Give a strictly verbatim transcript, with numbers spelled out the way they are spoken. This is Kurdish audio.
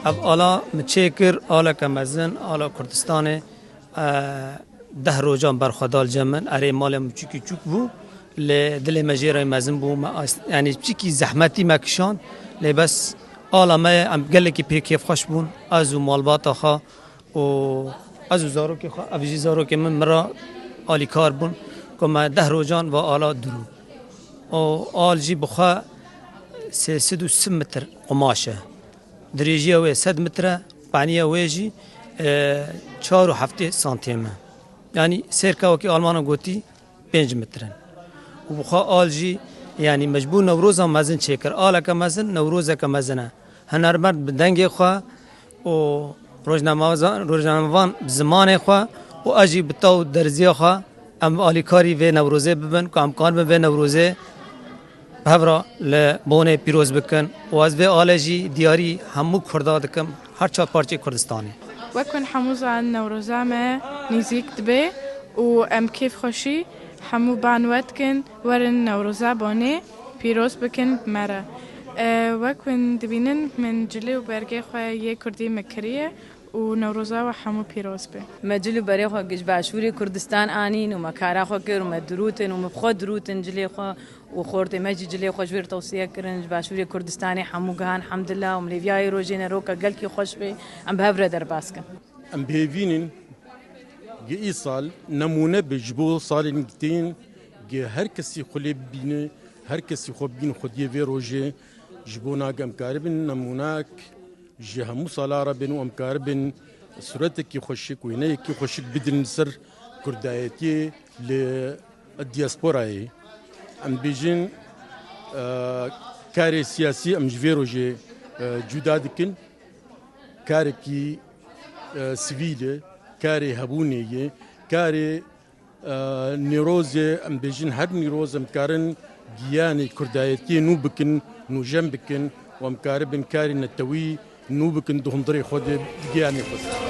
Ev ala min çêkir, aleke mezin, ala Kurdistanê, e, deh rojan berxwe da li cem min. Erê, malê min çûkî çûk bû, lê dilê me jê re mezin bû. Me as-, yanî çikî zehmetî me kişand, lê bes ala me ye, em gelekî pê kêfxweş bûn. Ez û malbata xwe û ez û zarokê xwe, ev jî zarokê min, min re alîkar bûn ku me deh rojan va ala dirû. Û al jî bi xwe sê sed û sî metr qumaş e. Dirêjiya wê sed metr e, paniya wê jî, e, çar û heftê santîm e. Yanî sêrka wekî Almanan gotî pênc metr in. Û bi xwe al jî, yanî me ji bo Newroza mezin çêkir. Aleke mezin, Newrozeke mezin e. Hunermend bi dengê xwe û rojnamevan, rojnamevan bi zimanê xwe û ez jî bi taw derziya xwe em alîkarî vê Newrozê bibin, ku em karibin vê Newrozê bi hev re li Bonê pîroz bikin. Û ez vê alê jî diyarî hemû Kurda dikim, her çar parçeyê Kurdistanê. Wek hûn hemû zanin, Newroza me nîzîk dibe û em kêfxweşî hemû ban we dikin, werin Newroza Bonê pîroz bikin bi me re. E, wek hûn dibînin, min cilê û bergê xwe yê kurdî min kiriye û Newroza we hemû pîroz be. Me cil û berê xwe ji başûrê Kurdistan anîn û me kara xwe kir û me dirûtin û min bi xwe dirûtin cilê xwe û xortê me jî cilê xwe ji wê re tewsiye kirin. Ji başûrê Kurdistanê hemû gihan hemdillah û milêviyayê rojê ne roke gelkî xweş bê, em bi hev re derbas kin. Em bêhêvînin gi îsal nemûne be ji bo salên tên, gi her kesî xwe lê bibîne, her kesî xwe bibîne xwediyê vê rojê, ji bo nag em karibin nemûnak ji hemû sala re bên û em karibin sûretekî xweşik, wêneyekî xweşik bidin li ser kurdayetiyê li diasporayê. Em bêjin, e, karê siyasî em ji vê rojê, e, cuda dikin. Karekî, e, sivîl e, karê hebûnê ye, karê, e, nîrozê, em bêjin her nîroz em karin giyanê kurdayetiyê nû bikin, nûjen bikin û em karibin karê netewî nû bikin di hundirê xwe de, di giyanê xwe de.